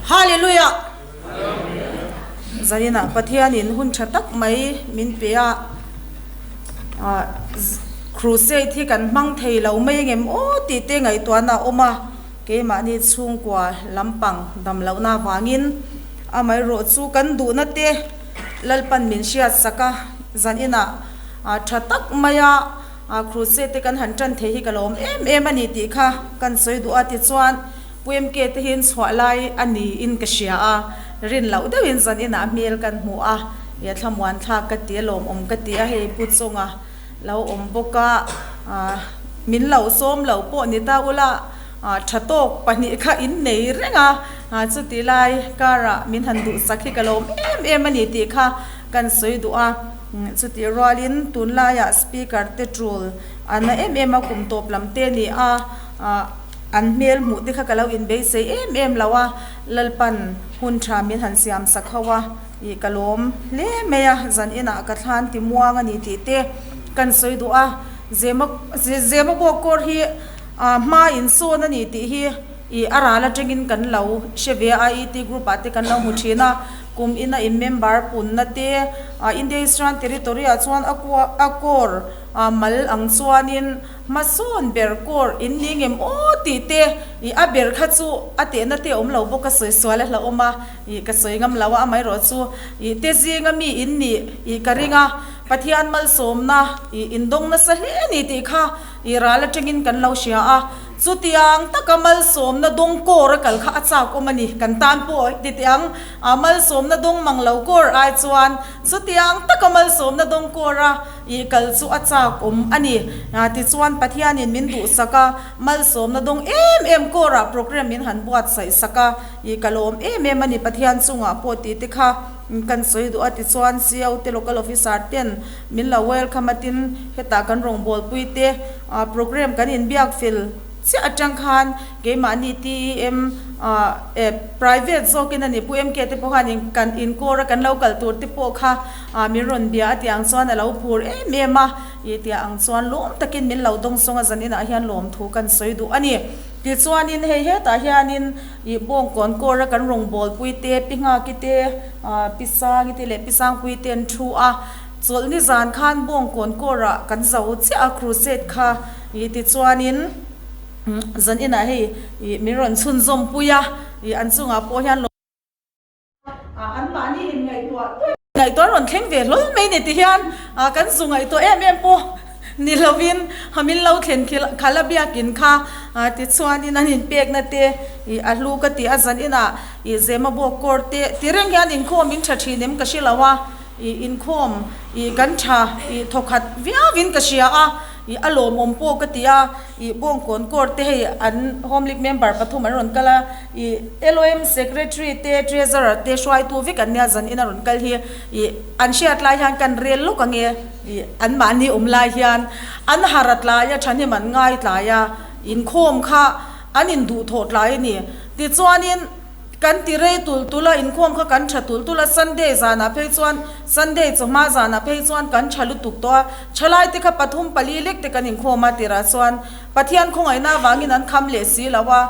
Hallelujah! Zaninah Pathianin hun tha tak mai min pe a, crusade hi kan hmang thei lo mai engem aw tih te ngaihtuahna a awm a, keimahni chhungkua lampang dam lohna avangin amaherawh chu kan duhna te Lalpan min hriat sak a, zaninah tha tak maia crusade te kan han tan thei hi ka lawm em em a ni tih kha kan sawi duh a, tichuan Pu MK te hian chhuah lai a niin ka hria a, rin loh deuhin zan inah hmel kan hmu a, i thlamuan thlak ka ti a, lawmawm ka ti a, hei Pu Chunga lo awm bawk a, min lo sawm lo pawh ni ta ula, tha tawk pahnih kha in nei reng a, chuti lai karah min han duhsak hi ka lawm em em a ni tih kha kan sawi duh a, chutih rualin tunlaiah speaker te tul a na em em a, kum tawp lam te ni a. An hmel hmuh te kha ka lo inbeisei em em lo a, Lalpan hun tha min han siam sak ho a, ih ka lawm hle mai a, zan inah ka thlan ti muang a ni tih te kan sawi duh a, Zema Zema bawk kawr hi hma insawn a ni tih hi ih a ral atangin kan lo hre ve a, IET group ah te kan lo hmu thin a, kum ina in member punna te India Eastern Territory ah chuan a kua a kawr mal ang chuanin Hmasawn ber kawr in ni ngem aw tih te ih a ber kha chu a tehna te awm lo bawk a sawi sual a hlauhawm a ih ka sawi ngam lo a amaherawh chu ih te zinga mi in nih ih ka ring a Pathian malsawmna ih in dawng nasa hle a ni tih kha ih ral atangin kan lo hria a chutiang taka malsawmna dawng kawr a kal kha a chak awm a ni kan tan pawh ti teh ang a malsawmna dawng mang lo kawr ai chuan chutiang taka malsawmna dawng kawr a Ih kal chu a chak awm a ni. Tichuan Pathianin min duhsak a, malsawmna dawng em em kawrah program min han buatsaih sak a, ih ka lawm em em a ni Pathian chungah pawh tih te kha kan sawi duh a. Tichuan CO te local officer ten min lo welcome a tin hetah kan rawngbawlpui te program kan inbiak fel chiah atang khan Keimahni TEM eh private zawkin a ni Pu MK te pawh khan in kan inkawr a kan lo kal tur te pawh kha min rawn bia a tih ang chuan a lo phur em em a, ih tih ang chuan lawm takin min lo dawng sawng a zan inah hian lawmthu kan sawi duh a ni. Tichuanin hei hetah hianin ih bawngkawn kawr a kan rawngbawlpui te Pi Nghaki te Pi Sangi te leh Pi Sangpui te an thu a, chawlhni zan khan bawngkawn kawrah kan zo chiah a crusade kha ih tichuanin. Zan inah hei ih min rawn chhunzawm pui a, ih an chungah pawh hian lo an mahni in ngaihtuah ngaihtuah an rawn thleng ve hlawl mai ni ti hian ah kan zu ngaihtuah em em pawh ni lovin ha min lo thlen khala biakin kha ah tichuanin an inpekna te ih a hlu ka ti a, zan inah ih zema bawk kawr te ti reng hian inkhawm in tha thin em ka hre lo a, ih inkhawm ih kan tha ih thawkhat viauin ka hria a. Ih a lawmawm pawh ka ti a, ih bawngkawn court te hei an home league member pathum an rawn kal a, ih LOM secretary te treasurer te hruaitu vek an nia zan in a rawn kal hi ih an hriat lai hian kan rel lawk ang e, ih an mahni awm lai hian an har a tlai a thahnem an ngai tlai a, inkhawm kha an induhthawh tlai a ni. Tichuanin. Kan ti rei tulh tulh a, inkhawm kha kan tha tulh tulh a, Sunday zanah phei chuan, Sunday chawhma zanah phei chuan kan tha lutuk tawh a, thalai te kha pathum pali lek te kan inkhawm a tirah chuan Pathian khawngaihna avangin an kham leh si lo a,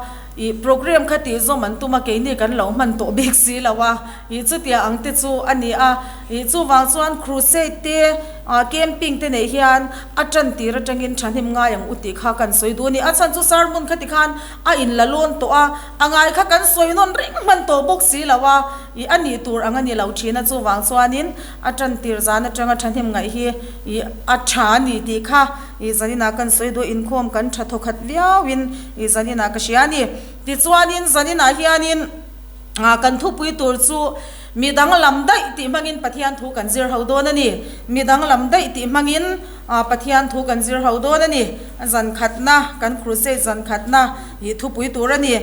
ih program kha tih zawm an tum a, keini kan lo hman tawh bik si lo a, ih chutia ang te chu a ni a, ih chuvang chuan crusade te, Camping te neih hian a tan tir atangin thahnem ngai ang u tih kha kan sawi duh a ni. A chhan chu sermon kha tikhan a inla lawn tawh a, a ngai kha kan sawi nawn reng hman tawh bawk si lo a, ih a nih tur ang a ni lo thin a, chuvang chuanin a tan tir zan atanga thahnem ngaih hi ih a tha a ni tih kha ih zaninah kan sawi duh a, inkhawm kan tha thawkhat viauin ih zaninah ka hria a ni. Tichuanin zaninah hianin. Kan thupui tur chu mi danglam daih tih hmangin Pathian thu kan zir ho dawn a ni. Mi danglam daih tih hmangin Pathian thu kan zir ho dawn a ni. Zan khatna, kan crusade zan khatna i thupui tur a ni.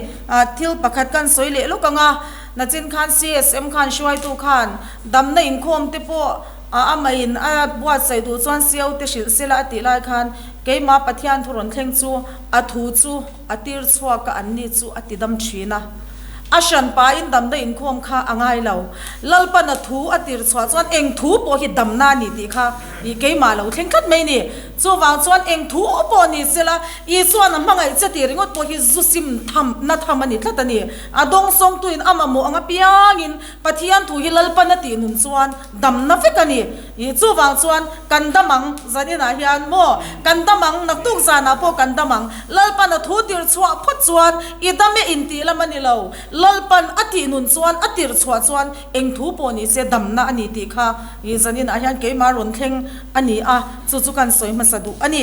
Thil pakhat kan sawi leh lawk ang a, nachin khan CSM khan hruaitu khan damna inkhawm te pawh amahin a buatsaih duh chuan CO te hrilh sela a tih lai khan keimah Pathian thu rawn thleng chu a thu chu a tir chhuak a, anni chu a ti dam thin a. A hranpa in damna inkhawm kha a ngai lo. Lalpan a thu a tir chhuah chuan eng thu pawh hi damna a ni tih kha i keimah lo thleng tlat mai ni. Chuvang chuan eng thu pawh ni sela Isua'n a hmangaih che tih ringawt pawh hi zu sim tham na tham a ni tlat a ni. A dawngsawngtuin a mamawh ang apiangin Pathian thu hi Lalpan a tih nun chuan damna vek a ni. Ih chuvang chuan kan dam ang zan inah hian maw kan dam ang naktuk zanah pawh kan dam ang. Lalpan a thu tirh chhuah phawt chuan i dam e intih lam a ni lo. Lalpan a tih nun chuan a tirh chhuah chuan eng thu pawh ni se damna a ni tih kha ih zan inah hian keimah rawn thleng a ni a, chu chu kan sawi hmasa duh a ni.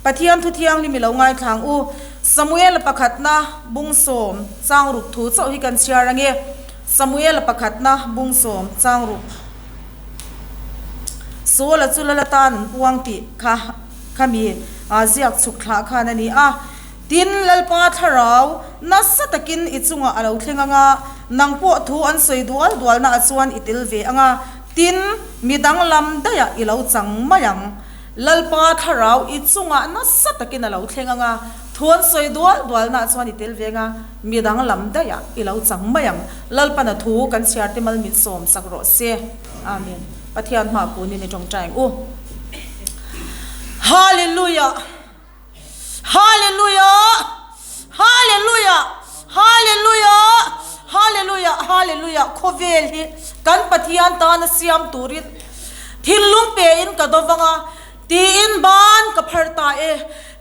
Pathian thu thianghlim i lo ngaithlang u. Samuela pakhatna bungsawm changruk thu chauh hi kan chhiar ange. Samuela pakhatna bungsawm changruk. Saula chu lal atan an puang tih kha khami ziak chhuk thlah khan a ni a. Tin, Lalpa thlarau nasa takin i chungah a lo thleng ang a, nang pawh thu an sawi dual dualnaah chuan i tel ve ang a, tin, mi danglam daihah i lo chang mai ang. Lalpa thlarau i chungah nasa takin a lo thleng ang a, thu an sawi dual dualnaah chuan i tel ve ang a, mi danglam daihah i lo chang mai ang. Lalpana thu kan chhiar te mal min sawm sak rawh se. Amen. Pathian hma kunin i tawngtai ang u. Hallelujah! Hallelujah! Hallelujah! Hallelujah! Hallelujah! Hallelujah! Khawvel hi kan Pathian tana siam turin thinlung pein ka dawvang a, tiin ban ka phar ta e.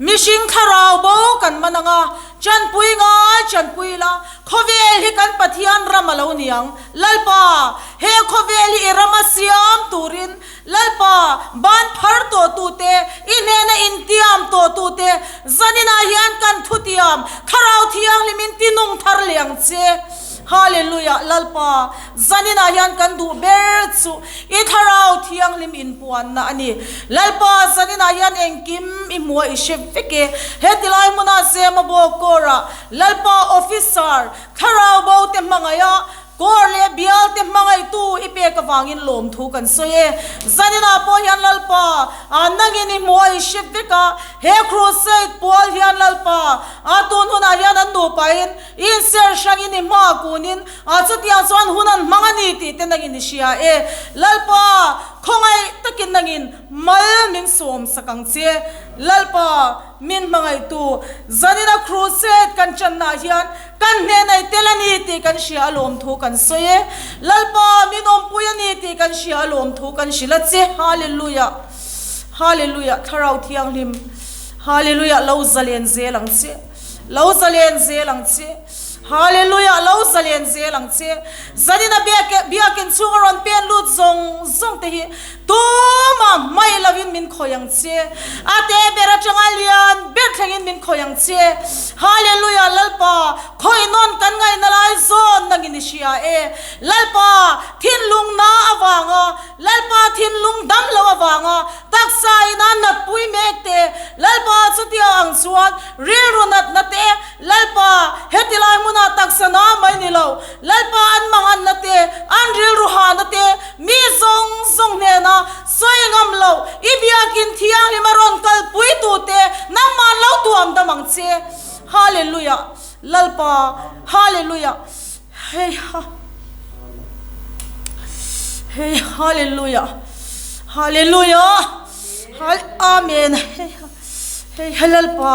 Mihring thlarau bo kan man ang a, chanpui ngai chanpui ila, khawvel hi kan Pathian ram a lo ni ang. Lalpa, he khawvel hi i rama siam turin Lalpa, ban phar tawh tute, i hnena intiam tawh tute, zaninah hian kan thutiam Thlarau Thianghlimin tinung thar leh ang che. Hallelujah! Lalpa, zaninah hian kan duh ber chu i Thlarau Thianghlim inpuanna a ni. Lalpa, zaninah hian engkim i hmuh a i hre vek e. Hetilai hmuna Zemabawk kawrah Lalpa officer Thlarau bo te hmangaiha Kawr leh bial te hmangaihtu i pek avangin lawmthu kan sawi e. Zaninah pawh hian Lalpa, a nangin i hmuh a i hre vek a, he crusade pual hian Lalpa, a tun hunah hian an nupain i inser hrangin i hma kunin a chutiang chuan hun an hmang a ni tih te nangin i hria e. Lalpa, khawngaih takin nangin mal min sawm sak ang che. Lalpa, min hmangaihtu, zanina crusade kan channaah hian Kan hnenah i tel a ni tih kan hria a lawmthu kan sawi e. Lalpa min awmpui a ni tih kan hria a lawmthu kan hrilh a che. Hallelujah! Hallelujah! Thlarau Thianghlim, Hallelujah! Lo zalen zel ang che. Lo zalen zel ang che. Hallelujah! Lo zalen zel ang che. Zanina biak biakin chhunga rawn pen lut zawng zawng te hi Tumah hmaih lovin min khawih ang che. A te ber atanga lian ber thlengin min khawih ang che. Hallelujah Lalpa, khawih nawn kan ngaihna lai zawn nangin i hria e. Lalpa, thinlung na avanga, Lalpa thinlung dam lo avanga taksa ina natpui mek te, Lalpa chutia ang chuan rilru natna te, Lalpa, heti lai hmunah taksa na mai ni lo, Lalpa an manganna te, an rilru hahna te, Mi zawng zawng hnena sawi ngam loh i biakin thianghlim a rawn kalpui tute nangmah lo tuam dam ang che. Hallelujah Lalpa Hallelujah Hei ha Hei Hallelujah Hallelujah Hal Amen Hei ha Hei ha Lalpa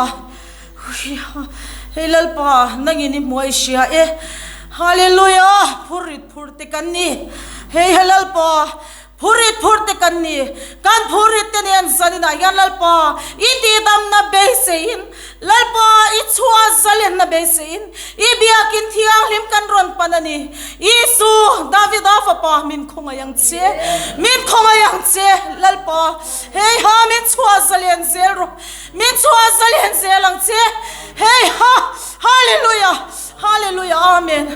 Hei ha Hei Lalpa nangin i hmuh a i hria e Hallelujah Phurrit Phur te kan ni. Hei he Lalpa, phurit phur te kan ni. Kan phurit te nen zaninah hian Lalpa i tihdamna beiseiin, Lalpa i chhuah zalenna beiseiin, i biakin thianghlim kan rawn pan a ni. Isu, Davida fapa, min khawngaih ang che. Min khawngaih ang che, Lalpa. Hei ha min chhuah zalen zel rawh. Min chhuah zalen zel ang che. Hei ha, Hallelujah, Hallelujah, Amen.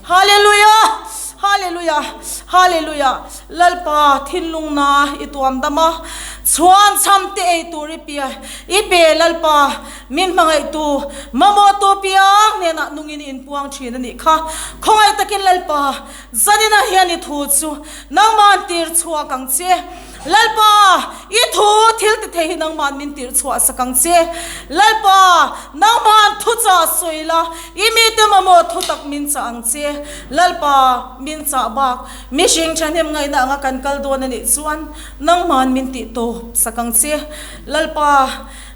Hallelujah! Hallelujah! Hallelujah! Lalpa thinlung na i tuam dam a, chhuan chham te ei tur i pia i pe Lalpa min hmangaih tu mamawh tu piang hnenah nungin i inpuang thin a nih kha. Khawngaih takin Lalpa zaninah hian i thu chu nangman tir chhuak ang che. Lalpa, i thu thil ti thei hi nangma'n min tirh chhuah sak ang che. Lalpa, nangma'n thuchah sawi la, i mite mamawh thu tak min chah ang che. Lalpa, min chah bak, mihring thahnem ngaihna anga kan kal dawn a nih chuan nangma'n min tih tawp sak ang che. Lalpa,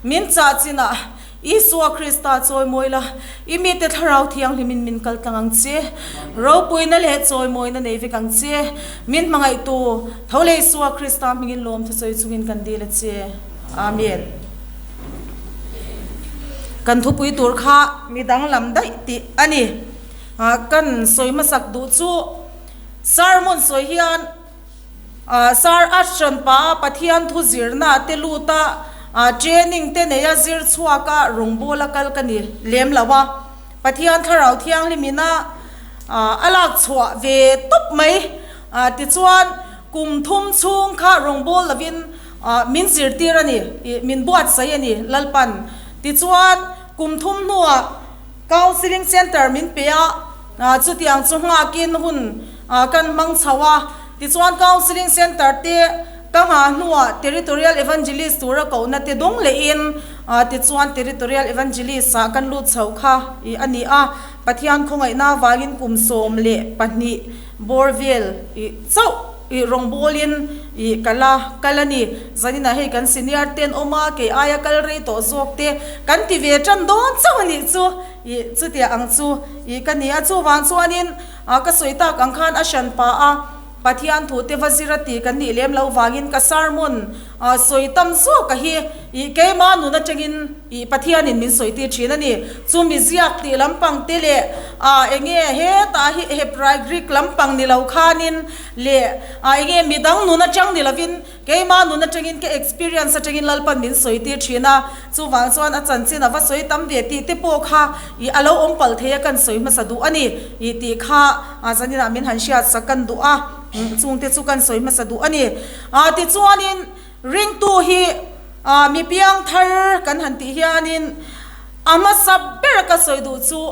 min chah chinah Isua Krista chawimawi la, i mite Thlarau Thianghlimin min kal tlang ang che. Ropuina leh chawimawina nei vek ang che. Min hmangaihtu, tho leh Isua Krista hmingin lawm thusawi chungin kan dil a che. Amen. Kan thupui tur kha mi danglam daih tih a ni. Kan sawi hmasak duh chu sermon sawi hian Sir Ashton pa Pathian thu zirna te lut a, training te nei a zir chhuak a rawngbawla kal ka ni lem lo a, Pathian Thlarau Thianghlim in a a lak chhuah ve tawp mai. Tichuan kum thum chhung kha rawngbâwl lovin min zirtir a ni, min buatsaih a ni Lalpan. Tichuan kum thum hnuah Counselling Centre min pe a, chutiang chu nghakin hun kan hmang chho a. Tichuan Counselling Centre te ka nghah hnuah Territorial Evangelist tura kohna te dawng lehin tichuan Territorial Evangelist ah kan lut chho kha a ni a. Pathian khawngaihna avangin kum 12 bawr vel chauh rawngbawlin ka la kal a ni. Zaninah hei kan senior te an awm a, kei aia kal rei tawh zawk te kan ti ve tan dawn chauh a nih chu. Ih, chutiang ang chu ih ka ni a, chuvang chuanin ka sawi tak ang khan a hran pah a, Pathian thu te va zir a ti kan nih lem lo vangin ka sermon sawi tam zawk a hi ih keimah nun atangin ih Pathianin min sawi tir thin a ni. Chumi ziak tih lampang te leh enge hetah hi Hebrai Greek lampang ni lo khanin leh enge midang nun atang ni lovin Keimah nun atangin ka experience atangin Lalpan min sawi tir thin a, chuvang chuan a chanchin a va sawi tam ve tih te pawh kha ih a lo awm palh thei a kan sawi hmasa duh a ni ih tih kha zaninah min han hriat sak kan duh a, chungte chu kan sawi hmasa duh a ni. Tichuanin ringtu hi mi piang thar kan han tih hianin a hmasa ber ka sawi duh chu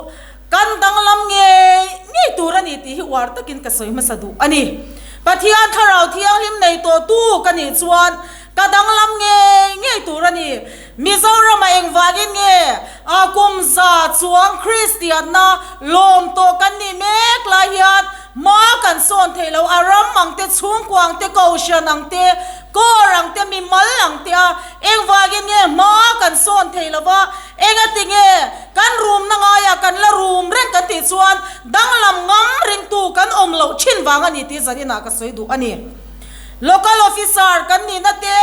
Kan danglam ngei ngei tur a ni tih hi uar takin ka sawi hmasa duh a ni. Pathian Thlarau Thianghlim nei tawhtu ka nih chuan ka danglam ngei ngei tur a ni. Mizorama engvangin nge a kum za chuang Kristianna lawm tawh kan nih mek lai hian hma kan sawn theih loh a ram ang te, chhungkua ang te, kohhran ang te, kawr ang te, mimal ang te a engvangin nge hma kan sawn theih loh a, Engati nge kan rumna ngaiah kan la rum reng kan tih chuan danglam ngam ringtu kan awm loh thin vang a ni tih zaninah ka sawi duh a ni. Local Officer kan nihna te,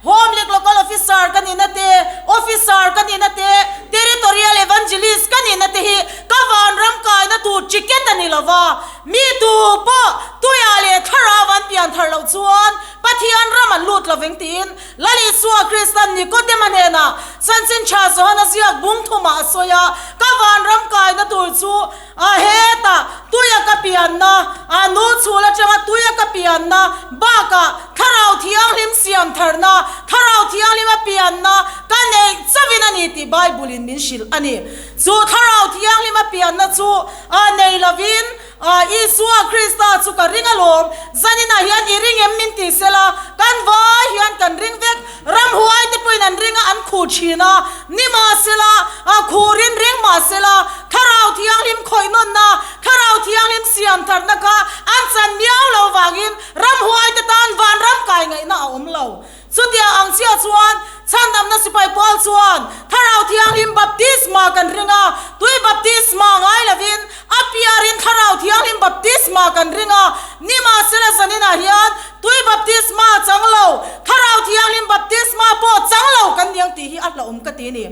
Home League Local Officer ka nihna te, Officer ka nihna te, Territorial Evangelist ka nihna te hi ka vanram kaina tur ticket a ni lova, mi tu pawh tuiah leh thlarau an pian thar loh chuan Pathian ram an lut loving tiin Lal Isua Kristan Nikodema hnenah Chanchin Tha Johana ziak bung thumah a sawi a, Ka vanram kaina tur chu a hetah tuia ka pianna, a nu chhul atanga tuia ka pianna bakah Thlarau Thianghlim siam tharna, Thlarau Thianghlima pianna ka neih chauhin a ni tih Bible-in min hrilh a ni. Chu Thlarau Thianghlima pianna chu a nei lovin, A, Isua Krista chu ka ring alawm, zaninah hian i ring em min ti sela, kan vai hian kan ring vek, ramhuai te pawhin an ring a, an khuh thin a, ni mahsela, a khurin ring mahsela, Thlarau Thianghlim khawih nawnna, Thlarau Thianghlim siam tharna kha an chan miau lo vangin ramhuai te tan vanram kai ngaihna a awm lo. Chutiang ang chiah chuan Chhandamna Sipai Pawl chuan Thlarau Thianghlim baptisma kan ring a, tui baptisma ngai lovin a piarin Thlarau Thianghlim baptisma kan ring a, nimahsela zaninah hian tui baptisma chang lo, Thlarau Thianghlim baptisma pawh chang lo kan niang tih hi a hlauhawm ka ti a ni.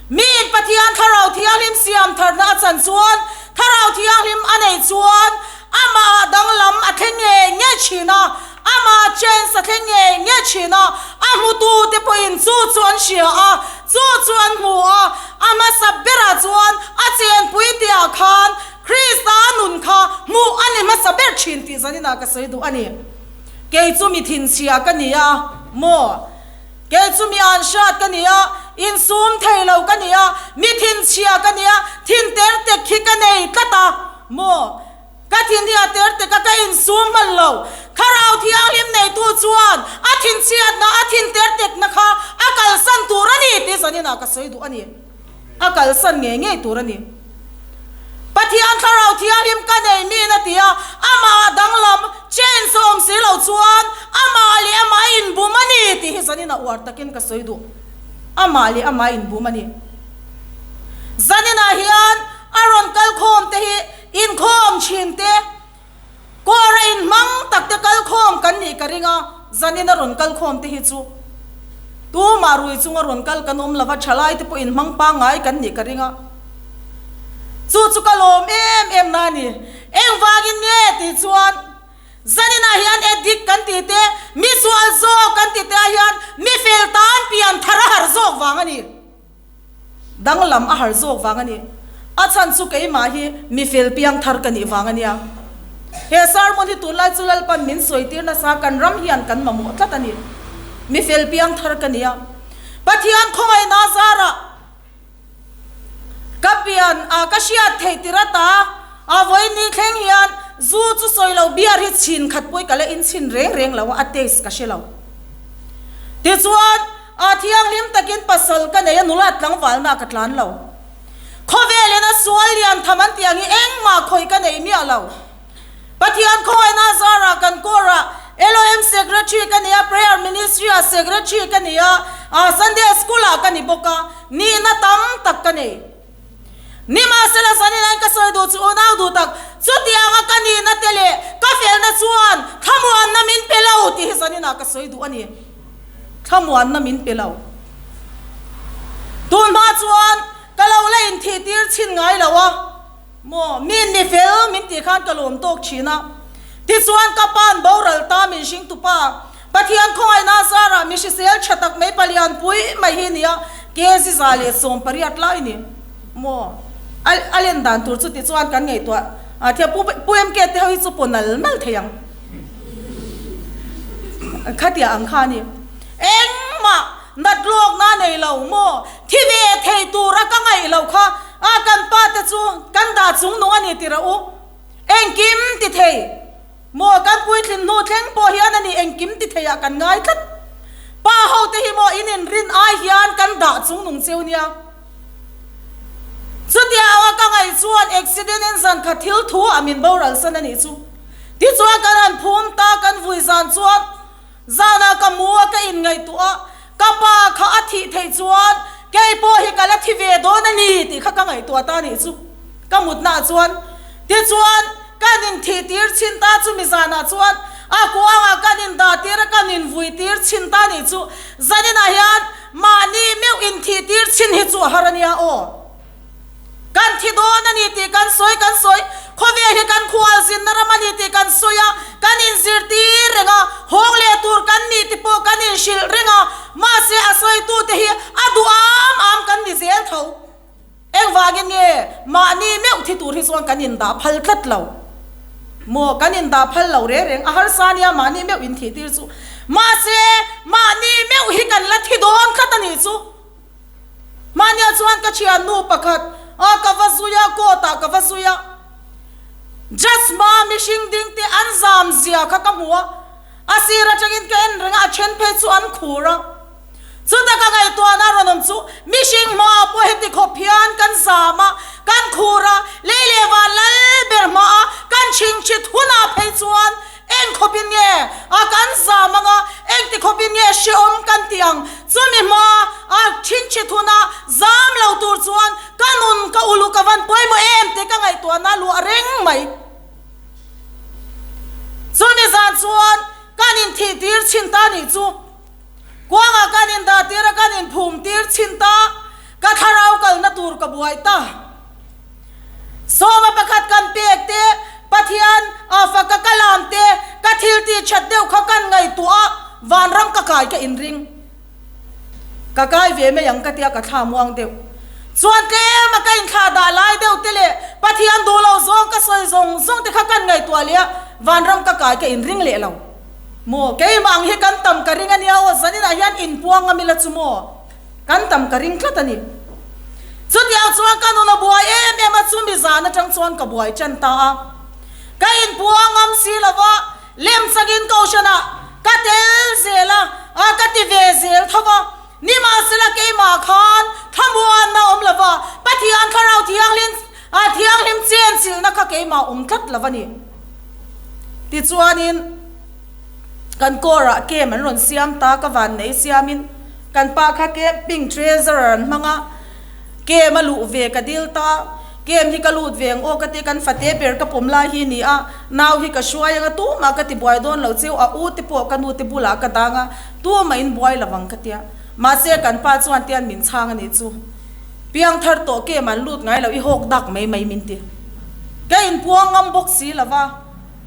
Miin Pathian Thlarau Thianghlim siam tharna a chan chuan Thlarau Thianghlim a neih chuan amah danglam a thleng ngei ngei thin a, amah chance a thleng ngei ngei thin a, a hmutute pawhin chu chu an hria a, chu chu an hmu a, a hmasa berah chuan a chenpui tihah khan Krista nun kha hmuh a ni hmasa ber thin tih zaninah ka sawi duh a ni. Kei chu mi thinchhia ka ni a maw? Kei chu mi an hriat ka ni a, insum thei lo ka ni a, mi thinchhia ka ni a, thin ter tek hi ka nei tlat a maw? Ka thin hi a ter tek a, ka insum hman lo. Thlarau Thianghlim neitu chuan a thinchhiatna, a thintertekna kha a kalsan tur a ni tih zaninah ka sawi duh a ni. A kalsan ngei ngei tur a ni. Pathian Thlarau Thianghlim ka nei miin a ti a, amah danglam, change, a awm si lo chuan amah leh amah a inbum a ni tih hi zaninah uar takin ka sawi duh. Amah leh amah a inbum a ni. Zaninah hian a rawn kalkhawm te hi inkhawm thin te, Kawr a inhmang tak te kalkhawm kan nih ka ring a, zanin a rawn kalkhawm te hi chu tumah rui chunga rawn kal kan awm lova, thalai te pawh inhmang pangngai kan nih ka ring a. Chu chu ka lawm em em na a ni. Engvangin nge tih chuan zaninah hian addict kan tih te, mi sual zawk kan tih te ah hian mi fel tan pian thar a harh zawk vang a ni. Danglam a har zawk vang a ni. A chhan chu keimah hi mi fel piang thar ka nih vang a nia. He sermon hi tunlai chu Lalpan min sawitir nasa kan ram hian kan mamawh tlat a ni. Mi fel piang thar ka nia. Pathian khawngaihna zarah ka pian a ka hriat theih tir ata a vawiin thleng hian zu chu sawi lo beer hi chhin khat pawh i ka la inchhin reng reng lo a, a taste ka hre lo. Tichuan, a thianghlim takin pasal ka nei a, nula tlangvalna ka tlan lo. Khawvelin a sual lian tham an tih ang hi engmah khawih ka nei miah lo. Pathian khawngaihna zarah kan kawrah LOM Secretary ka ni a, Prayer Ministry ah Secretary ka ni a, Sunday School ah ka ni bawk a, nihna tam tak ka nei. Nimahsela zanin ain ka sawi duh chu unau duh tak, chutianga ka nihna te leh ka felna chuan thlamuanna min pe lo tih hi zaninah ka sawi duh a ni. Thlamuanna min pe lo. Tun hma chuan ka lo la inthih tir chhin ngai lo a, maw min mi fel min tih khan ka lawm tawk thin a. Tichuan ka pa'n boral ta min hringtupa Pathian khawngaihna zarah mi hrisel tha tak mai palian pui mai hi nia, kg 180 lai ni maw? A a len dan tur chu tichuan kan ngaihtuah a thia pu pu MK te ho hi chu paw nal nal thei ang khatia ang kha a ni. Engmah nat lawkna nei lo maw? Thi ve thei tura ka ngaih loh kha a kan pa te chu kan dah chung nung a ni tira u engkim ti thei. Maw kan puitlin hnu thleng pawh hian a ni engkim ti theiah kan ngai tlat. Pa ho te hi maw in inrin ai hian kan dah chung nung cheu nia. Chutia anga ka ngaih chuan accident in zan khat thil thu ah min boral san a nih chu. Tichuan kan han phum ta kan vui zan chuan Zanah ka mu a ka inngaihtuah a, ka pa kha a thih theih chuan kei pawh hi ka la thi ve dawn a ni tih kha ka ngaihtuah ta nih chu ka mutnaah chuan. Tichuan, kan inthih tir chhin ta chumi zanah chuan a kuangah kan indah tir a, kan invui tir chhin ta nih chu. Zaninah hian mahni meuh inthih tir chhin hi chu a har a nia aw. Kan thi dawn a ni tih kan sawi kan sawi, khawvel hi kan khual zinna ram a ni tih kan sawi a, kan inzirtir reng a, hawng leh tur kan nih ti pawh kan inhrilh reng a, mahse a sawitute hi a duh am am kan ni zel tho. Engvangin nge mahni meuh thi tur hi chuan kan indah phal tlat lo maw? Kan indah phal lo reng reng, a harsa nia mahni meuh inthih tir chu, mahse mahni meuh hi kan la thi dawn tlat a nih chu. Hmania chuan ka thiannu pakhat a ka va zui a, court ah ka va zui a. Judge hma mihring ding te an zam zia kha ka hmu a, a sir atangin ka en reng a, a then phei chu an khur a. Chuta ka ngaihtuahna a rawn awm chu mihring hmaah pawh heti khawp hian kan zam a, kan khur a, lei leh van lal ber hmaa kan chhingchhit hunah phei chuan Eng khawpin nge a kan zam anga, engti khawpin nge hrehawm kan tih ang? Chumi hma a thinchhi thuna zam lo tur chuan ka nun ka uluk a van pawimawh em tih ka ngaihtuahna luah reng mai. Chumi zan chuan kan inthih tir chhin ta nih chu. Kuangah kan indah tir a, kan inphum tir chhin ta, ka thlarau kalna tur ka buai ta. Sawma pakhat kan pek te, Pathian a faka ka lam te, ka thil tih that deuh kha kan ngaihtuah a, vanram ka kai ka inring. Ka kai ve mai ang ka tia ka thla muang deuh. Chuan tlem a ka inthlah dah lai deuh te leh Pathian duh lo zawng ka sawi zawng zawng te kha kan ngaihtuah leh a, vanram ka kai ka inring leh lo. Maw, keimah ang hi kan tam ka ring a nia aw, zaninah hian inpuang ngam ila chu maw? Kan tam ka ring tlat a ni. Chutiang chuan ka nun a buai em em a, chumi zan atang chuan ka buai tan ta a. Ka inpuang ngam si lo va. Lemchangin Kohhranah ka tel zel a, a ka ti ve zel tho va. Nimahsela keimah khan thlamuanna awm lo va, Pathian Thlarau Thianghlim a thianghlim chenchilhna kha keimah awm tlat lo va ni. Tichuanin kan kawrah kem an rawn siam ta, ka vannei siamin kan pa kha camping treasurer an hmang a, kem a luh ve ka dil ta, kem hi ka lut ve ang aw ka ti, kan fate ber ka pawm lai hi ni a, nau hi ka hruai ang a, tumah ka ti buai dawn lo cheu, a u te pawh ka nu te bulah ka dang a, Tumah in buai lo ang ka tia. Mahse kan pa chuan tian min chhang a nih chu. Piang thar tawh kem an lut ngai lo i hawk dak mai mai min ti. Ka inpuang ngam bawk si lo va.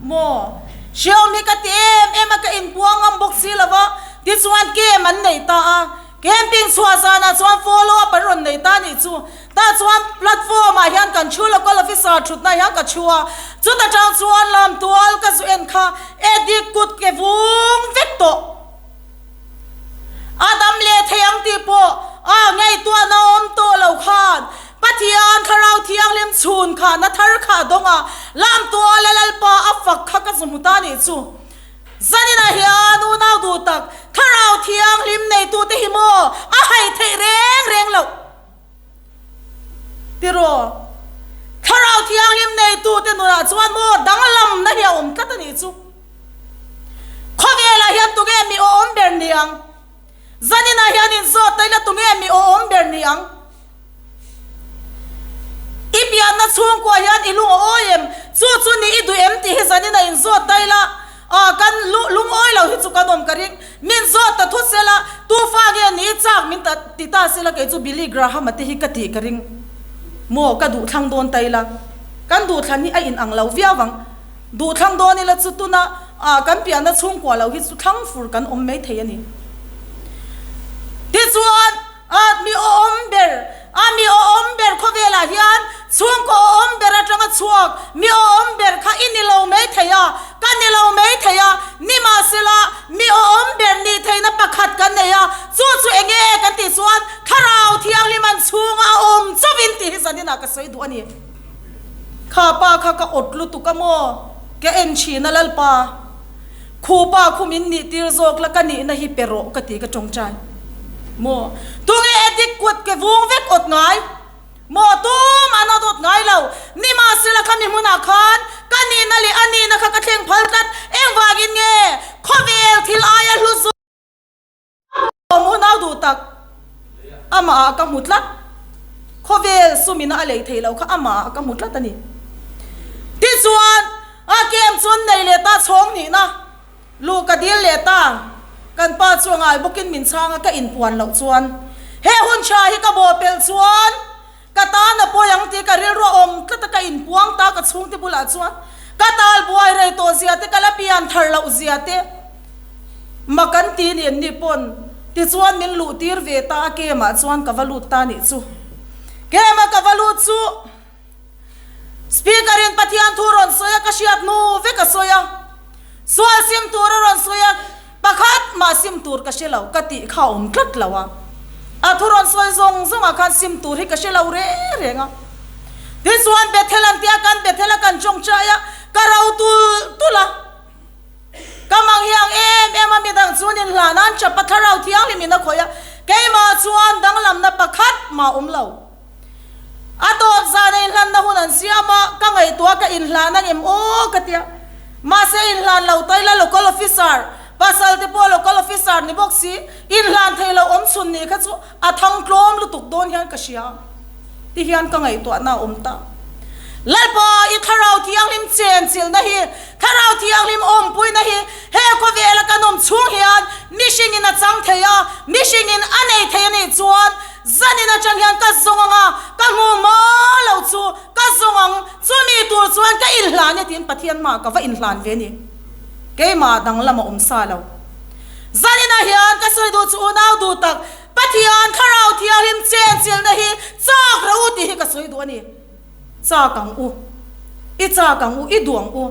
Maw? Hreawm hi ka ti em em a ka inpuang ngam bawk si lo va. Tichuan kem an nei ta a. Camping chhuah zanah chuan follow up an rawn nei ta a nih chu. Tah chuan platform ah hian kan thu local officer thutna hian ka thu a, chuta tang chuan lamtual ka zu en kha Eddie kut ke vung vek tawh. A dam leh thei ang tih pawh a ngaihtuahna awm tawh lo khan Pathian Thlarau Thianghlim chhun kha na thar kha a dawng a, lamtual a Lalpa a fak kha ka zu hmu ta nih chu. Zaninah hian unau duh tak Thlarau Thianghlim neitute hi maw a hai theih reng reng loh. Tiraw, Thlarau Thianghlim neitute nunah chuan maw danglamna hi a awm tlat a nih chu. Khawvelah hian tunge mi awm ber ni ang? Zaninah hian inzawt ta ila tunge mi awm ber ni ang? I pianna chhungkua hian i lung a awi em? Chu chu ni i duh em tih hi zaninah inzawt ta ila Ah, kan lungawi lo hi chu kan awm ka ring. Min zawt ta thut sela, tu fa nge ni i chak min ta ti ta sela kei chu Billy Graham-a te hi ka tih ka ring. Maw, ka duhthlang dawn ta ila. Kan duhthlan hi a in ang lo viau ang. Duhthlang dawn ila chu tuna ah kan pianna chhungkua lo hi chu thlang fur kan awm mai thei a ni. Tichuan. A mi awm ber, a mi awm ber khawvelah hian chhungkaw awm ber atanga chhuak mi awm ber kha i ni lo mai thei a, ka ni lo mai thei a, nimahsela mi awm ber nih theihna pakhat kan nei a, chu chu eng nge kan tih chuan Thlarau Thianghlim an chhunga a awm chauhin tih hi zaninah ka sawi duh a ni. Kha pa kha ka awt lutuk a maw? Ka en thin a Lalpa. Khupa khu min nih tir zawk la ka nihna hi pe rawh ka ti ka tawngtai. Maw? Tunge addict kut ke vung vek awt ngai? Maw? Tum an awt awt ngai lo. Nimahsela khami hmunah khan ka nihna leh a nihna kha ka thleng phal tlat. Engvangin nge khawvel thil aia hlu zawk? Awm unau duh tak amah ah ka hmu tlat. Khawvel sumina a lei theih loh kha amah ah ka hmu tlat a ni. Tichuan, a kem chuan nei leh ta chhawng nihna luh ka dil leh ta. Kan pa chu a ngai bawkin min chhang a, ka inpuan loh chuan he hun tha hi ka bawhpelh chuan Ka tan a pawi ang tih ka rilru a awm tlat a, ka inpuang ta ka chhungte bulah chuan ka tal buai rei tawh zia te, ka la pian thar loh zia te mak an ti ni an ni pawn tichuan min luh tir ve ta a, Kemah chuan ka va lut ta nih chu. Kema ka va lut chu Speaker in Pathian thu rawn sawi a, ka hriat hnu vek a sawi a, sual sim tur a rawn sawi a, Pakhat mah sim tur ka hre lo ka tih kha a awm tlat lo a, a thu rawn sawi zawng zawngah khan sim tur hi ka hre lo reng reng a. Tichuan Bethel an tia kan Bethel a kan tawngtai a, ka ro tul tul a. Ka mang hi ang em em a, midang chuan inhlan a, an chap a, thlarau thianghlim in a khawih a, keimah chuan danglamna pakhat mah a awm lo. A tawp zan a inhlanna hun an siam a, ka ngaihtuah ka inhlan ang em aw ka tia. Mahse inhlan lo ta ila local officer, pasal te pawh local officer ni bawk si, inhlan thei lo awm chhun nih kha chu a thang tlawm lutuk dawn hian ka hria ti hian ka ngaihtuahna a awm ta. Lalpa i Thlarau Thianghlim chenchilhna hi, Thlarau Thianghlim awmpuina hi he khawvela kan awm chhung hian mihringin a chang thei a, mihringin a nei thei a nih chuan Zanin atang hian ka zawng ang a, ka hmu maw lo chu ka zawng ang, chumi tur chuan ka inhlan e tiin Pathian hmaah ka va inhlan ve ni. Keimah danglam a awm sa lo. Zaninah hian ka sawi duh chu unau duh tak, Pathian Thlarau Thianghlim chenchilhna hi chak rawh u tih hi ka sawi duh a ni. Chak ang u. I chak ang u, i duh ang u.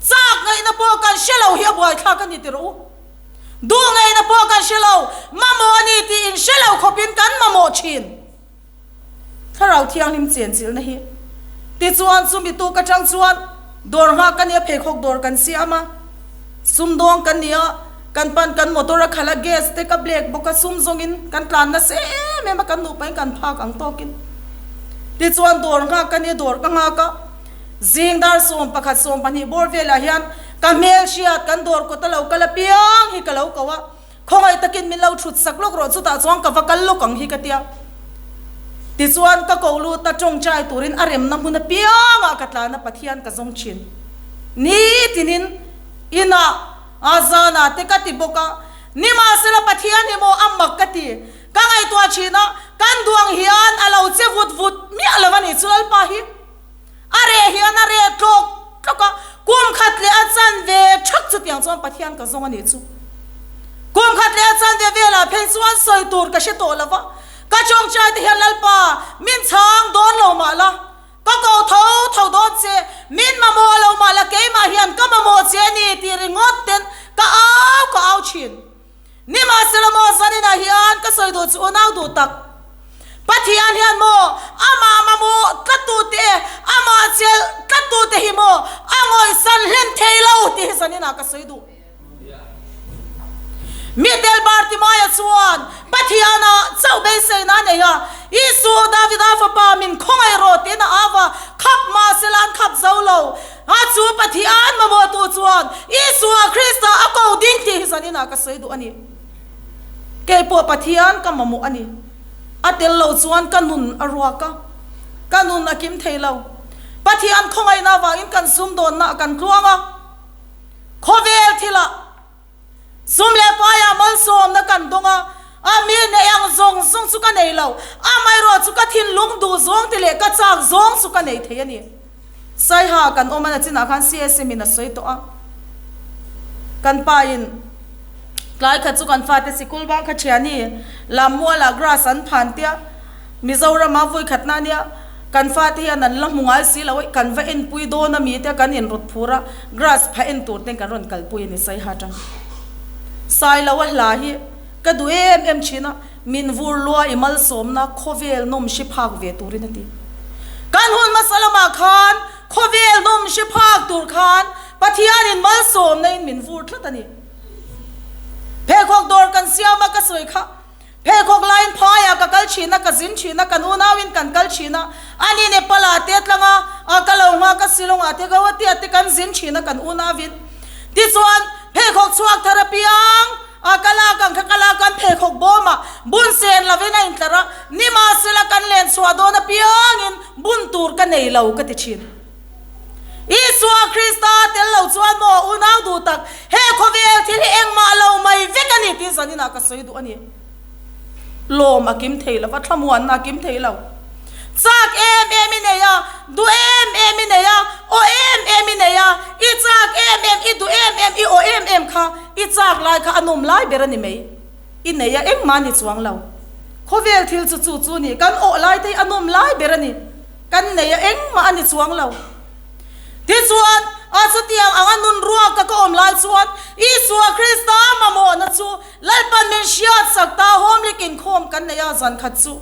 Chak ngaihna pawh kan hre lo hi a buaithlak a ni ti rawh u. Duh ngaihna pawh kan hre lo, mamawh a ni tih in hre lo khawpin kan mamawh thin. Thlarau Thianghlim chenchilhna hi. Tichuan chumi tuk atang chuan dawr nghak ka nia pheikhawk dawr kan siam a. Sumdawng kan ni a, kan pan kan motor a khalh a, gas te ka blek bawk a, sum zawngin kan tlan nasa em em a, kan nupain kan phak ang tawkin. Tichuan dawr nghak ka nia, dawr ka nghak a, zing dar 11 20 bawr velah hian ka hmel hriat kan dawr kawt a lo kal apiang hi ka lo ko a, Khawngaih takin min lo thut sak lawk rawh, chutah chuan ka va kal lawk ang hi ka tia. Tichuan ka ko lut a, tawngtai turin a remna hmun apiangah ka tlan a, Pathian ka zawng thin. Nitinin inah a zanah te ka ti bawk a, nimahsela Pathian hi maw a mak ka ti. Ka ngaihtuah thin a, kan duang hian a lo che vut vut miah lo a nih chu Lalpa hi. A reh hian a reh tlawk tlawk a, kum khat leh a chanve thak chutiang chuan Pathian ka zawng a nih chu. Kum khat leh a chanve velah phei chuan sawi tur ka hre tawh lo va, ka tawngtai te hian Lalpa min chhang dawn lo mah la, ka ko tho tho dawn che, min mamawh lo mah la keimah hian ka mamawh che a ni tih ringawt ten ka au ka au thin. Nimahsela maw zaninah hian ka sawi duh chu unau duh tak Pathian hian maw amah mamawh tlattute, amah chelh tlattute hi maw a ngawihsan hlen thei lo tih hi zaninah ka sawi duh. Mitel Bartimaia chuan Pathianah chauh beiseina a nei a, Isua Davida fapa min khawngaih rawh tiin a au a, khap mahsela an khap zo lo. A chu Pathian mamawhtu chuan Isua Krista a ko ding tih hi zaninah ka sawi duh a ni. Kei pawh Pathian ka mamawh a ni. A tel lo chuan ka nun a ruak a, ka nun a kim thei lo. Pathian khawngaihna avangin kan sumdawnna a kan tluang a, khawvel thilah Sum leh paiah malsawmna kan dawng a, a mi neih ang zawng zawng chu ka nei lo, amaherawh chu ka thinlung duh zawng te leh ka chak zawng chu ka nei thei a ni. Saiha kan awm a na chinah khan CSM in a sawi tawh a, kan pa in tlai khat chu kan fate sikul bang kha thiani Lammualah grass an phan tia, Mizorama vui khatna ania kan fate hian an la hmu ngai si lo kan va enpui dawn a mi te kan inrawt phur a, grass pha en tur ten kan rawn kalpui a ni Saiha tang. Sailo a hla hi ka duh em em thin a, min vur lua i malsawmna khawvel nawm hri phak ve turin a ti. Kan hun hmasa lamah khan khawvel nawm hri phak tur khan Pathianin malsawmna in min vur tlat a ni. Pheikhawk dawr kan siam a ka sawi kha. Pheikhawk laiin phaiah ka kal thin a, ka zin thin a, kan unauin kan kal thin a, ani Nepal-ah te tlanga a ka lo nghak a, Shillong-ah te Guwahati-ah te kan zin thin a kan unauin. Tichuan, pheikhawk chhuak thar apiang a ka lak ang kha ka lak an pheikhawk bawmah bun sen lovin a intlar a, nimahsela kan len chhuah dawn apiangin bun tur ka nei lo ka ti thin. Isua Krista tel lo chuan maw unau duh tak, he khawvel thil hi engmah lo mai vek a ni tih zaninah ka sawi duh a ni. Lawm a kim thei lo va, thlamuanna a kim thei lo. Chak em em i nei a, duh em em i nei a, aw em em i nei a, i chak em em, i duh em em, i aw em em kha, i chak lai kha a nawm lai ber a ni mai. I nei a engmah a ni chuang lo. Khawvel thil chu chu chu ni, kan awh lai te hi a nawm lai ber a ni. Kan nei a engmah a ni chuang lo. Tichuan, a chutiang anga nun ruaka ka awm lai chuan Isua Krista mamawhna chu Lalpan min hriat sak ta. Home League inkhawm kan nei a, zan khat chu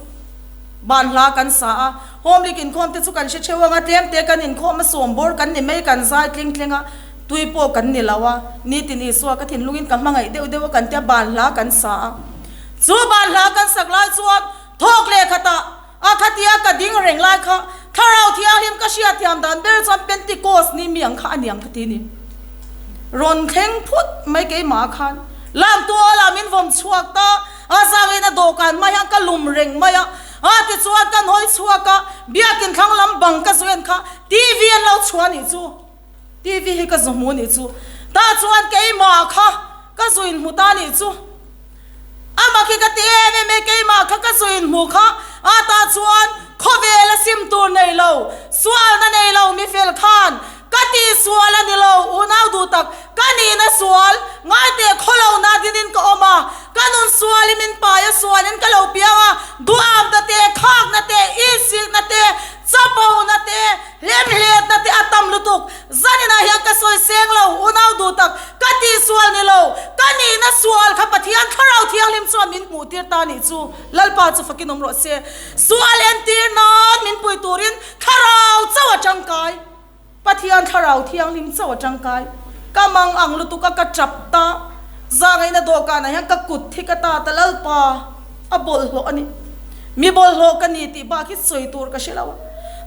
ban hla kan sa a. Home League inkhawm te chu kan hre theuh ang a, tlem te kan inkhawm a, sawm bawr kan ni mai, kan zai tling tling a, tui pawh kan ni lo a. Nitin Isua ka thinlungin ka hmangaih deuh deuh a kan tia ban hla kan sa a. Chu ban hla kan sak lai chuan thawk leh khatah A khatia ka ding reng lai kha Thlarau Thianghlim ka hriatthiam dan ber chuan Pentecost ni mi ang kha a niang ka ti ni. Rawn thleng phut mai keimah khan Lamtualah min vawm chhuak ta a, zangin a dawhkan hma hian ka lum reng mai a, a tichuan kan hawi chhuak a, biakin thlang lam bang ka zuen kha TV an lo chhuah nih chu. TV hi ka zu hmu nih chu. Tah chuan keimah kha ka zu inhmu ta nih chu. Amah khi ka ti em em e, keimah kha ka zu inhmu kha a tah chuan khawvel a sim tur nei lo, sualna nei lo mi fel khan ka tih sual a ni lo, unau duh tak ka nihna sual ngaiteh khaw lo na dinin ka awm a, ka nun sualin min pai a sualin ka lo piang a, duamna te, khakna te, insikna te, chapona te, Hlemhletna te a tam lutuk. Zaninah hian ka sawi seng lo, unau duh tak, ka tih sual ni lo, ka nihna sual kha Pathian Thlarau Thianghlim chuan min hmuh tir ta nih chu Lalpa chu fakin awm rawh se. Sual entir nan min pui turin Thlarau chauh a tangkai. Pathian Thlarau Thianghlim chauh a tangkai. Ka mang ang lutuk a ka tap ta. Zangaihna dawhkanah hian ka kut hi ka ta ta Lalpa a bawlhhlawh a ni. Mi bawlhhlawh ka ni tih bak hi sawi tur ka hre lo a.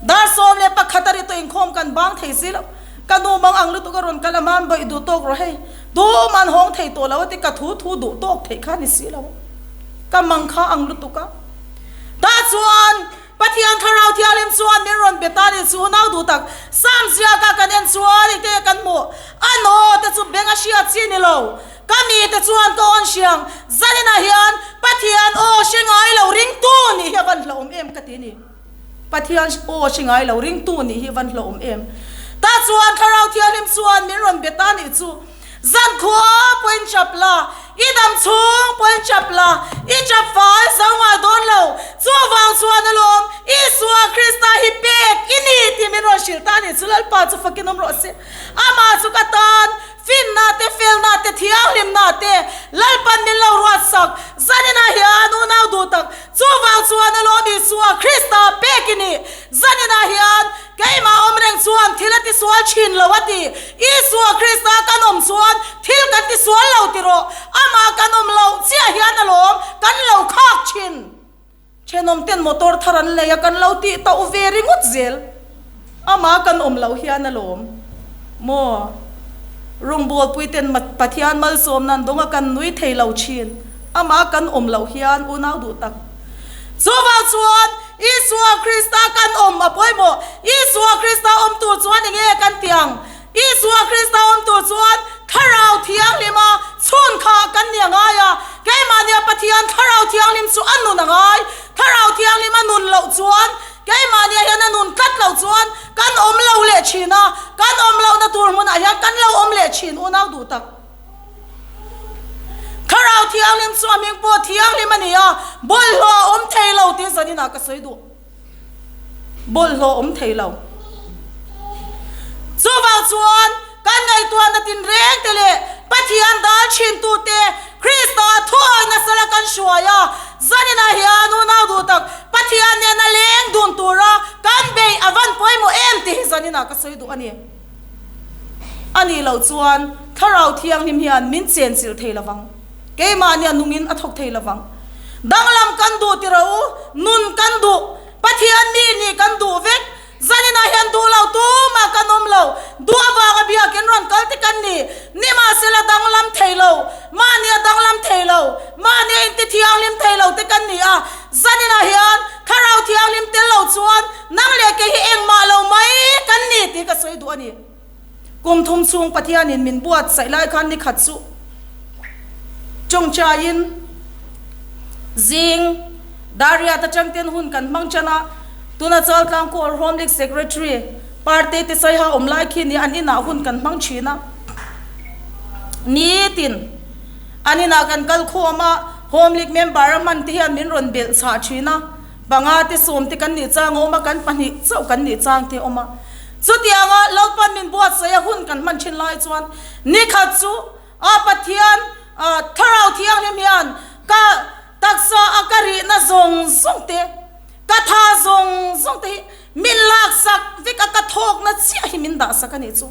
Dar 11 a ri tawh inkhawm kan bang thei si lo. Ka nu mang ang lutuk a rawn kal a man bawih duh tawk rawh hei. Tum an hawng thei tawh lo a ti ka thu thu duh tawk theih kha a ni si lo. Ka mang kha ang lutuk a. Tah chuan Pathian Thlarau Thianghlim chuan min rawn be ta ni chu nau duh tak Sam ziaka kan en chuan engte nge kan hmuh? A naw te chu beng a hriat chi ni lo. Ka mi te chuan ka awn hriang zaninah hian Pathian aw hre ngai lo ringtu nih hi a van hlauhawm em ka ti ni. Pathian aw hre ngai lo ringtu nih hi a van hlauhawm em. Tah chuan Thlarau Thianghlim chuan min rawn be ta ni chu. Zankhua pawhin chap la, i dam chhung pawhin chap la, i chap fai zo ngai dawn lo. Chuvang chuan alawm, Isua Krista hi pek i ni tih min rawn hrilh ta a nih chu Lalpa chu fakin awm rawh se. Amah chu ka tan finna te, felna te, thianghlimna te Lalpan min lo ruatsak. Zaninah hian unau duh tak, chuvang chuan alawm Isua Krista pek i ni. Zaninah hian keimah awm reng chuan thil a tisual thin lo a ti. Isua Krista kan awm chuan thil kan tisual lo ti rawh. Amah kan awm loh chiah hian alawm kan lo khak thin. Thenawm ten motor thar an lei a kan lo tih tauh ve ringawt zel. Amah kan awm loh hian alawm. Maw? Rawngbawlpui ten Pathian malsawmna an dawng a kan nui thei lo thin. Amah kan awm loh hian unau duh tak. Chuvang chuan Isua Krista kan awm a pawimawh. Isua Krista awm tur chuan eng nge kan ti ang? Isua Krista awm tur chuan Thlarau Thianghlima chhun kha kan ni a ngai a. Keimahnia Pathian Thlarau Thianghlim chu a nun a ngai. Thlarau Thianghlim a nun loh chuan keimahnia hian a nun tlat loh chuan kan awm lo leh thin a. Kan awm lohna tur hmunah hian kan lo awm leh thin unau duh tak. Thlarau Thianghlim chu a hming pawh thianghlim a ni a, bawlhhlawh a awm thei lo tih zaninah ka sawi duh. Bawlhhlawh a awm thei lo. Chuvang chuan kan ngaihtuahna tinreng te leh Pathian dal thintute Krista thuawi nasa la kan hruai a, zaninah hian unau duh tak Pathian nena leng dun tura kan beih a van pawimawh em tih hi zaninah ka sawi duh a ni. A nih loh chuan Thlarau Thianghlim hian min chenchilh thei lovang. Keimahnia nungin a thawk thei lovang. Danglam kan duh ti rawh u, nun kan duh, Pathian mi nih kan duh vek. Zaninah hian duh lo tumah kan awm lo. Duh avanga biakin rawn kal te kan ni. Nimahsela danglam thei lo, mahnia danglam thei lo, mahnia inti thianghlim thei lo te kan ni a. Zaninah hian Thlarau Thianghlim tel lo chuan nang leh kei hi engmah lo mai kan ni tih ka sawi duh a ni. Kum thum chhung Pathianin min buatsaih lai khan ni khat chu tawngtaiin zing Dariat atang ten hun kan hmang tan a, tuna Chaltlang Kawl Home League Secretary Parte te sawiha awm lai khi ni an inah hun kan hmang thin a. Nitin. An inah kan kal khawm a, Home League member a hman te hian min rawn belh chhah thin a, panga te sawm te kan nih chang a awm a, kan pahnih chauh kan nih chang te a awm a. Chutianga Lalpan min buatsaih a hun kan hman thin lai chuan nikhat chu a Pathian Thlarau Thianghlim hian ka taksa a ka rihna zawng zawng te, ka tha zawng zawng te hi min laksak vek a, ka thawkna chiah hi min dahsak a nih chu.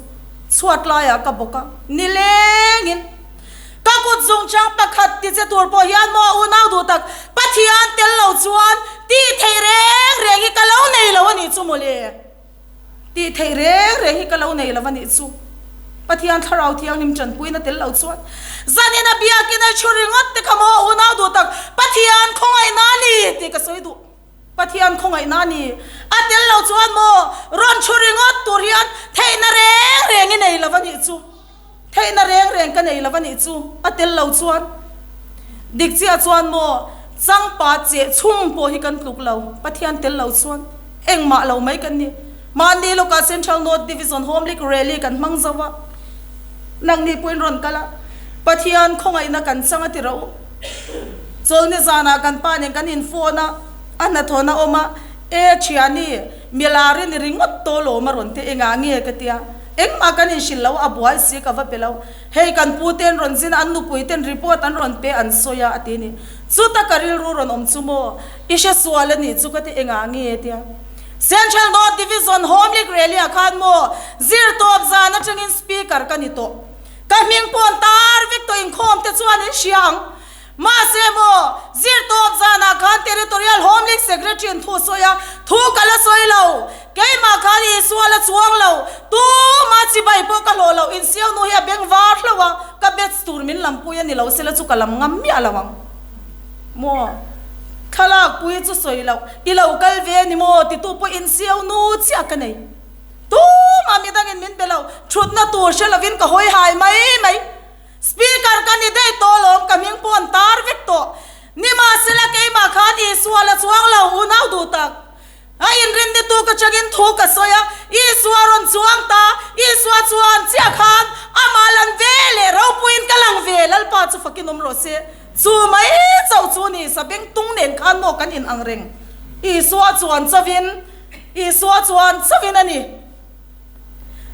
Chhuat laiah ka bawk a, nilengin. Ka kut zungchang pakhat ti che tur pawh hian maw unau duh tak Pathian tel lo chuan tih theih reng reng hi ka lo nei lo a nih chu mawle. Tih theih reng reng hi ka lo nei lo a nih chu. Pathian Thlarau Thianghlim tanpuina tel lo chuan zanin a biakin a thu ringawt te kha maw unau duh tak Pathian khawngaihna a ni tih ka sawi duh. Pathian khawngaihna a ni. A tel lo chuan maw rawn thu ringawt tur hian theihna reng reng i nei lo a nih chu. Theihna reng reng ka nei lo a nih chu, a tel lo chuan. Dik chiah chuan maw, changpa cheh chhung pawh hi kan tluk lo, Pathian tel lo chuan engmah lo mai kan ni. Mahni lawkah Central North Division Home League Rally kan hmang zo a, nangni pawhin rawn kal a, Pathian khawngaihna kan chang a ti rawh u. Chawlni zanah kan pa nen kan in phone a, a hnathawhna awm a, E thiani, milari ni ringawt tawh lawm a rawn ti, engah nge ka tia. Engmah kan inhrilh lo, a buai si ka va pe lo. Hei kan pu ten rawn zin a, an nupui ten report an rawn pe an sawi a, a ti ni. Chuta ka rilru rawn awm chu maw, i hre sual a nih chu ka ti engah nge tia. Central North Division Home League Rally ah khan maw zir tawp zan atangin speaker ka ni tawh. Ka hming pawn tar vek tawh inkhawm te chuan in hria ang. Mahse maw, zirtawp zanah khan Territorial Home League Secretary in thu sawi a, thu ka la sawi lo. Keimah khan Isua la chuang lo, tuma chibai pawh ka hlawh lo, insiau nu hi a beng var hlauh a, ka batch tur min lampui a ni lo sela chu ka lam ngam miah lo ang. Maw, thlalak pui chu sawi loh, i lo kal ve a ni maw titu pawh insiau nu chiah ka nei. Tumah midangin min be lo, thutna tur hre lovin ka hawi hai mai mai. Speaker ka ni daih tawh alawm, ka hming pawh an tar vek tawh. Nimahsela keimah khan Isua la chuang lo, unau duh tak. A inrin ni tu ka changin thu ka sawi a, Isua rawn chuang ta, Isua chuan chiah khan amah lan ve leh ropuiin ka lang ve, Lalpa chu fakin awm rawh se. Chu mai chauh chu ni, sabeng tung nen khan maw kan in ang reng. Isua chuan chauhin, Isua chuan chauhin a ni.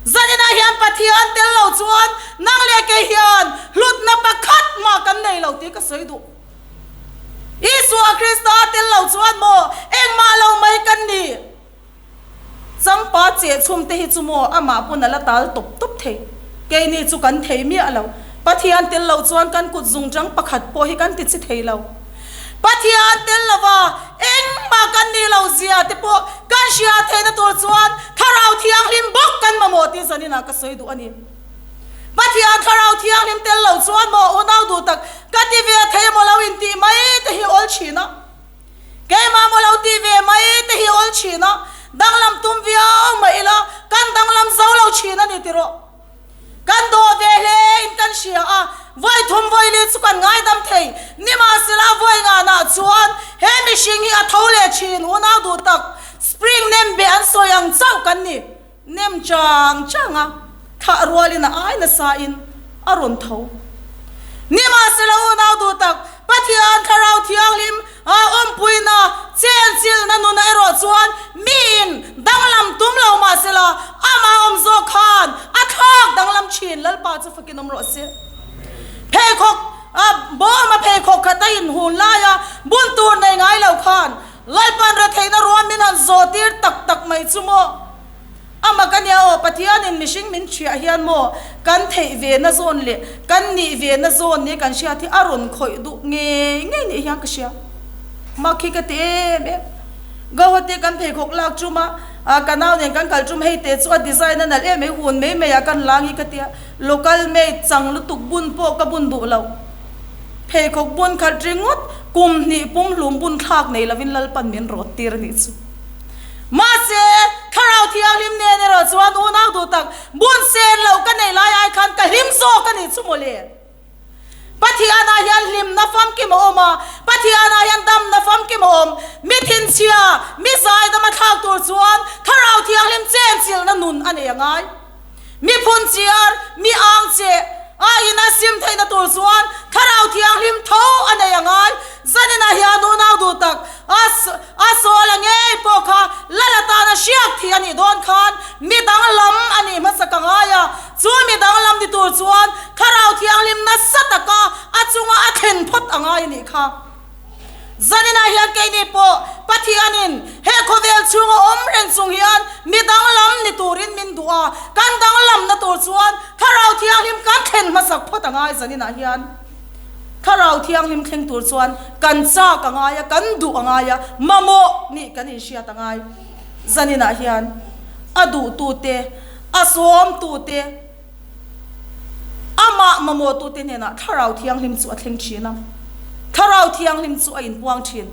Zaninah hian Pathian tel lo chuan nang leh kei hian hlutna pakhat mah kan nei lo tih ka sawi duh. Isua Krista tel lo chuan maw engmah lo mai kan ni. Changpa cheh chhum te hi chu maw amah pawn a la tal tawp tawp thei. Keini chu kan thei miah lo. Pathian tel lo chuan kan kut zungchang pakhat pawh hi kan ti chi thei lo. Pathian tel lova engmah kan nih lo zia te pawh kan hria theihna tur chuan Thlarau Thianghlim bawk kan mamawh tih zaninah ka sawi duh a ni. Pathian Thlarau Thianghlim tel lo chuan maw unau duh tak ka ti ve thei maw lo intih mai te hi awl thin a. Keimah maw lo ti ve mai te hi awl thin a, danglam tum viau mah ila kan danglam zo lo thin a ni tiraw. Kan dawh ve hle in kan hria a, vawi thum vawi li chu kan ngaidam thei. Nimahsela vawi nganah chuan he mihring hi a tho leh thin unau duh tak spring nem be an sawi ang chauh kan ni. Nem chang chang a, thah rualin a ai nasa in a rawn tho. Nimahsela unau duh tak Pathian Thlarau Thianghlim a awmpuina chenchilhna nuna erawh chuan miin danglam tum lo mahsela amah awm zawk khan a thlak danglam thin Lalpa chu fakin awm rawh se. Pheikhawk a bawma pheikhawk khat a inhun laia bun tur nei ngai lo khan Lalpa'n retheihna ruam min han zawh tir tak tak mai chu maw? A mak a nia aw, Pathianin mihring min thiah hian maw kan theih ve na zawn leh kan nih ve na zawn nia kan hriat hi a rawn khawih duh ngei ngei nih hian ka hria. Mak hi ka ti em em. Gauhati kan pheikhawk lak tum a, ka nau nen kan kal tum hei te chu a design a nalh em mai hun mai mai ah kan lang hi ka tia, local made chang lutuk bun pawh ka bun duh lo. Pheikhawk bun khat ringawt kum hnih pumhlum bun thlak nei lovin Lalpan min rawt tir a nih chu. Mahse, Thlarau Thianghlim nen erawh chuan unau duh tak bun sen loh ka neih lai ai khan ka hlim zawk a nih chu mawle. Pathianah hian hlimna famkim a awm a, Pathianah hian damna famkim a awm. Mi thinchhia, mi zaidam a thlak tur chuan Thlarau Thianghlim chenchilhna nun a nei a ngai. Mi phunchiar, mi ang che a in a sim theihna tur chuan Thlarau Thianghlim tho a nei a ngai. Zaninah hian unau duh tak a a sawl a ngei pawh kha lal atana hriak thih a nih dawn khan mi danglam a nih hmasa ka ngai a, chu mi danglam ni tur chuan Thlarau Thianghlim nasa taka a chunga a thlen phawt a ngai a nih kha. Zaninah hian keini pawh Pathianin he khawvel chhunga awm reng chung hian mi danglam ni turin min duh a, kan danglamna tur chuan Thlarau Thianghlim kan thlen hmasak phawt a ngai zaninah hian. Thlarau Thianghlim thleng tur chuan kan chak a ngai a, kan duh a ngai a, mamawh nih kan inhriat a ngai. Zaninah hian a duhtute, a sawmtute, Amah mamawhtute hnenah Thlarau Thianghlim chu a thleng thin a, Thlarau Thianghlim chu a inpuang thin.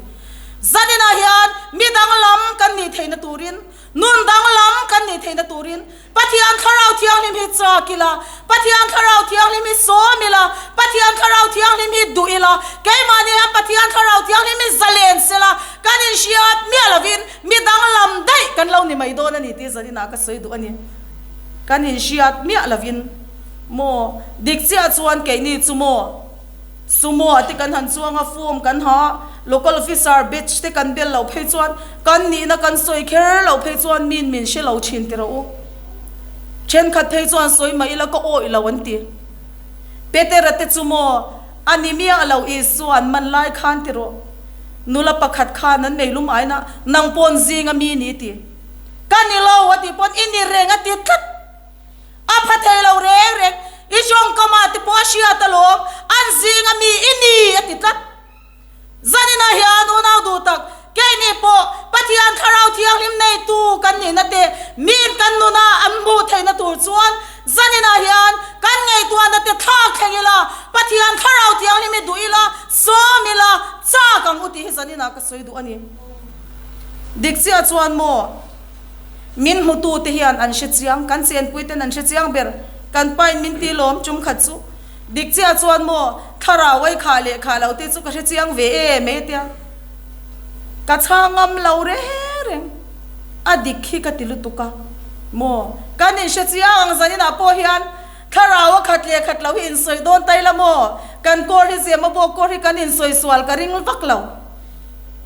Zaninah hian mi danglam kan nih theihna turin, nun danglam kan nih theihna turin Pathian Thlarau Thianghlim hi chak ila, Pathian Thlarau Thianghlim hi sawm ila, Pathian Thlarau Thianghlim hi duh ila, keimahni hian Pathian Thlarau Thianghlim hi zalen sela kan inhriat miah lovin mi danglam daih kan lo ni mai dawn a ni tih zaninah ka sawi duh a ni. Kan inhriat miah lovin maw? Dik chiah chuan keini chu maw? Sumo ah te kan han chuang a, form kan ha, local officer batch te kan bel loh phei chuan kan nihna kan sawi kher loh phei chuan min min hre lo thin ti rawh u. Thenkhat phei chuan sawi mah ila ka awih lo an ti. Petera te chu maw? A ni miah lo Isua an man lai khan ti rawh. Nula pakhat khan an meilum aina nang pawn zinga mi ni ti. Ka ni lo a tih pawn i ni reng a ti tlat. A pha thei lo reng reng. I tawngkam ah te pawh a hriat alawm, an zinga mi i ni a ti tlat. Zaninah hian unau duh tak, keini pawh Pathian Thlarau Thianghlim neitu kan nihna te miin kan nuna an hmuh theihna tur chuan zaninah hian kan ngaihtuahna te thlak thleng ila, Pathian Thlarau Thianghlim hi duh ila, sawm ila, chak ang u tih hi zaninah ka sawi duh a ni. Dik chiah chuan maw, min hmutute hian an hre chiang, kan chenpuiten an hre chiang ber, kan pain min ti lawm tum khat chu. Dik chiah chuan maw, thlarau ei khah leh khah lo te chu ka hre chiang ve em e tia ka chhang ngam lo reng reng. A dik hi ka ti lutuk a maw, kan inhre chiang ang zaninah pawh hian thlarau a khat leh khat lo hi insawi dawn ta ila maw, kan kawr hi zema bawk kawr hi kan insawi sual ka ring vak lo.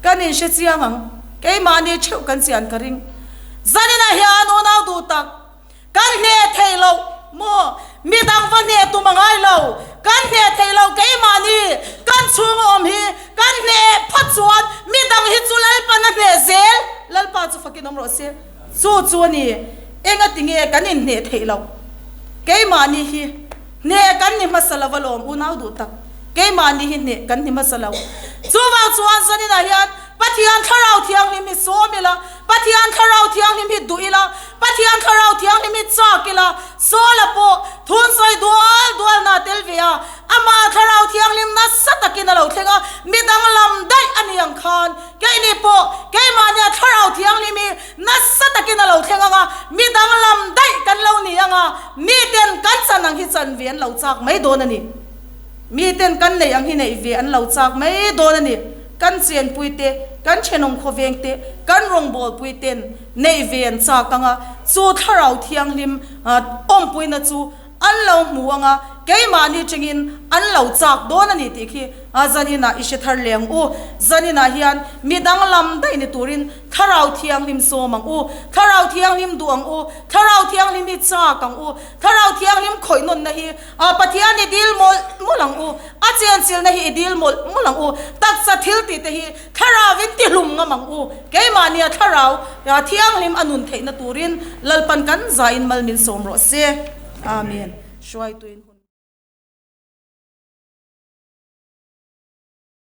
Kan inhre chiang ang, keimahni theuh kan chian ka ring. Zaninah hian unau duh tak. Kan hneh theih loh maw? Midang va hneh tum a ngai lo. Kan hneh theih loh keimahni kan chhunga awm hi kan hneh phawt chuan midang hi chu Lalpan a hneh zel. Lalpa chu fakin awm rawh se. Chu chu a ni. Engati nge kan inhneh theih loh? Keimahni hi hneh kan ni hmasa lo alawm unau duh tak. Keimahni hi hneh kan ni hmasa lo. Chuvang chuan zaninah hian Pathian Thlarau Thianghlim hi sawm ila, Pathian Thlarau Thianghlim hi duh ila, Pathian Thlarau Thianghlim hi chak ila, Sawla pawh thun sawi dual dual na tel ve a, amah Thlarau Thianghlim nasa takin a lo thleng a, mi danglam daih a ni ang khan keini pawh keimahnia Thlarau Thianghlim hi nasa takin a lo thleng ang a, mi danglam daih kan lo ni ang a, miten kan chan ang hi chan ve an lo chak mai dawn a ni. Miten kan neih ang hi neih ve an lo chak mai dawn a ni. Kan chenpui te, kan thenawm khawveng te, kan rawngbawlpui ten neih ve an chak ang a, chu Thlarau Thianghlim awmpuina chu an lo hmu ang a, keimahni tangin an lo chak dawn a ni tih khi zaninah i hre thar leh ang u. Zaninah hian mi danglam daih ni turin Thlarau Thianghlim sawm ang u, Thlarau Thianghlim duh ang u, Thlarau Thianghlim hi chak ang u, Thlarau Thianghlim khawih nawnna hi A Pathian i dil mawlh mawlh ang u, a chenchilna hi i dil mawlh mawlh ang u, taksa thil tih te hi thlarau in ti hlum ngam ang u, keimahnia thlarau thianghlim a nun theihna turin Lalpan kan zain mal min sawm rawh se. Amen. Hruaituin hun.